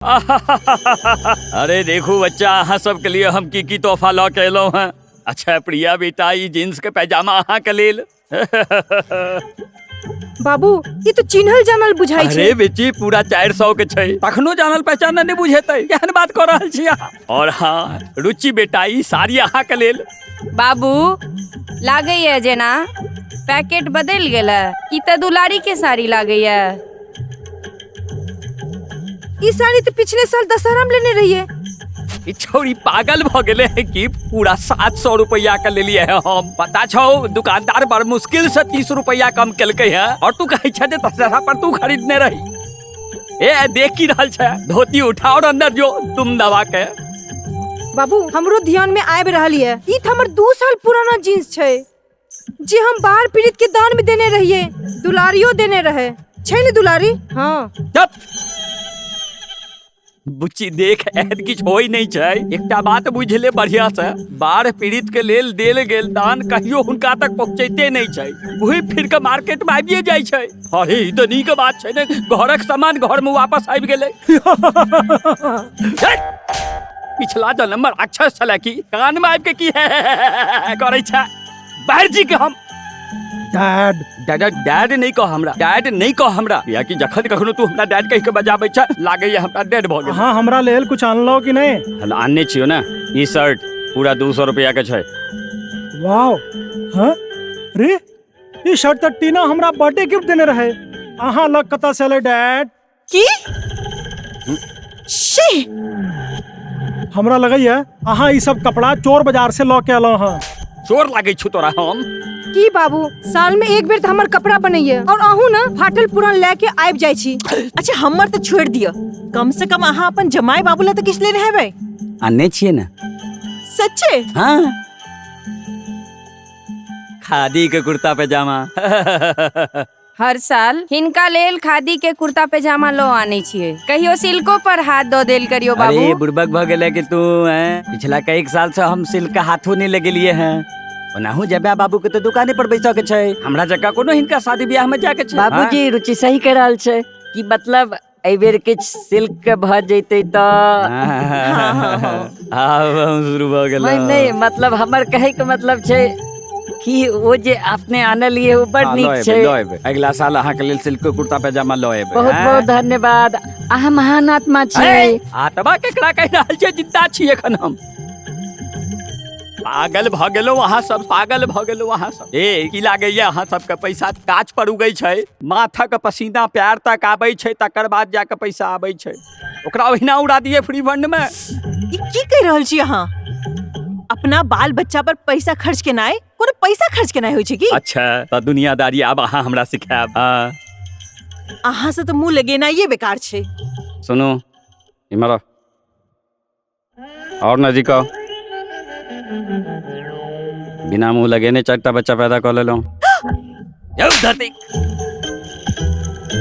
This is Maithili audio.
अरे देखू बच्चा, अहाँ सबके लिए हम की की तोहफा लऽ के एलहुँ हेँ। अच्छा प्रिया बेटा, ई जींस के पैजामा अहाँ के लेल। बाबू, ई तो चिन्हल जानल बुझाई छै। अरे बेटी, पूरा 400 के छै, तखनो जानल पहचानल नहीं बुझेतै, केहन बात कऽ रहल छी अहाँ। और हाँ रुचि बेटा, ई साड़ी अहाँ के लेल। बाबू, लागैया जेना पैकेट बदलि गेल, ई तऽ दुलारी के साड़ी लागैया। ई साड़ी तो पिछले साल दशहरा में लेने रहिए। ई छौड़ी पागल भ गेले है कि पूरा 700 रुपया के लेलिए है हम। पता छौ, दुकानदार बड़ मुश्किल से 30 रुपया कम केलकै है, और तू कहै छे जे दशहरा पर तू खरीदने रही। ए देख की रहल छे, धोती उठा और अंदर जो तुम दबा के। बाबू, हमरो ध्यान में आबि रहल ये, ई त हमर 2 साल पुराना जींस छै जे हम बाढ़ पीड़ित के दान में देने रहिए, दुलारियो देने रहे छै ने दुलारी? हाँ। चुप बुच्ची, देख एहन किछु होइ नहि छै। एकटा बात बुझि ले बढ़िया से, बाढ़ पीड़ित के लेल देल गेल दान कहियो हुनका तक पहुँचैते नहि छै, घूमि फिर के मार्केट में आबिए जाइ छै। अरे ई तऽ नीक बात छै ने, घरक सामान घर में वापस आबि गेलै। पिछला जन्म में राक्षस छलै की, कान में आबि के की करै छै बाहर जी के हम। डैड डैड डैड नहीं कह हमरा, डैड नहीं कह हमरा, कियाकि जखन कखनो तू हमरा डैड कहि के बजाबै छै, लागैया हमरा डेड भऽ गेल। अहाँ हमरा लेल कुछ अनलौ कि नहीं? हल आनने छियो ने, ई शर्ट पूरा 200 रुपया के छै। वाओ, हाँ रे, ई शर्ट तऽ टीना हमरा बर्थडे गिफ्ट देने रहे। अहाँ लग कतऽ से एलै डैड? की she, हमरा लगैया अहाँ ई सब कपड़ा चोर बाजार से लऽ के एलहुँ हँ। चोर लागै छौ तोरा हम? की बाबू, साल में एक बेर तऽ हमर कपड़ा बनैया, और अहूँ ने फाटल पुरान लए के आबि जाइ छी। अच्छा हमर तऽ छोड़ि दिअ, कम से कम अहाँ अपन जमाई बाबू ला तऽ किछु लेने हेबै। आनने छियै ने। सच्चे? हाँ, खादी के कुर्ता पैजामा। हर साल हिनका लेल खादी के कुर्ता पैजामा लो आने छियै, कहियो सिल्को पर हाथ दऽ देल करियो बाबू। अरे बुड़बक भ गेलै कि तू हैं? पिछला कई साल से हम सिल्क के हाथों नहीं लगेलिए हैं। ओनाहू जबा बाबू के तो दुकाने पर बैसऽ के छै, हमरा जकाँ कोनो हिनका शादी ब्याह में जाके छै। बाबूजी रुचि सही कह रहल छै कि मतलब एहि बेर किछु सिल्क के भऽ जैतै तऽ। आब हम शुरू भऽ गेलहुँ। नहीं नहीं, मतलब हमर कहै के मतलब छै कि ओ जे अपने आनलियै ओ बड़ हाँ, नीक लऽ एबै, छै। लऽ एबै। अगिला साल अहाँ के लेल सिल्क के कुर्ता पैजामा लऽ एबै। बहुत हैं? बहुत धन्यवाद, अहाँ महान आत्मा छी। आत्मा केकरा कहि रहल छै? जिंदा छी एखन हम। पागल भऽ गेलहुँ अहाँ सब, पागल भऽ गेलहुँ अहाँ सब। ए की लागैया अहाँ सबके पैसा गाछ पर उगै छै? माथक पसीना पैर तक आबै छै, तकर बाद जाके पैसा आबै छै। ओकरा ओहिना उड़ा दिए फ्री फंड में। ई की कहि रहल छी अहाँ? अपना बाल बच्चा पर पैसा खर्च केनाइ कोनो पैसा खर्च केनाइ होइ छै की? अच्छा तऽ दुनियादारी आब अहाँ हमरा सिखायब। हाँ। अहाँ से तऽ मुँह लगेनाइए बेकार छै। सुनू इम्हर आउ, और नजदीक आओ। बिना मुंह लगेने 4टा बच्चा पैदा कर लेलहुँ। यौ धरती।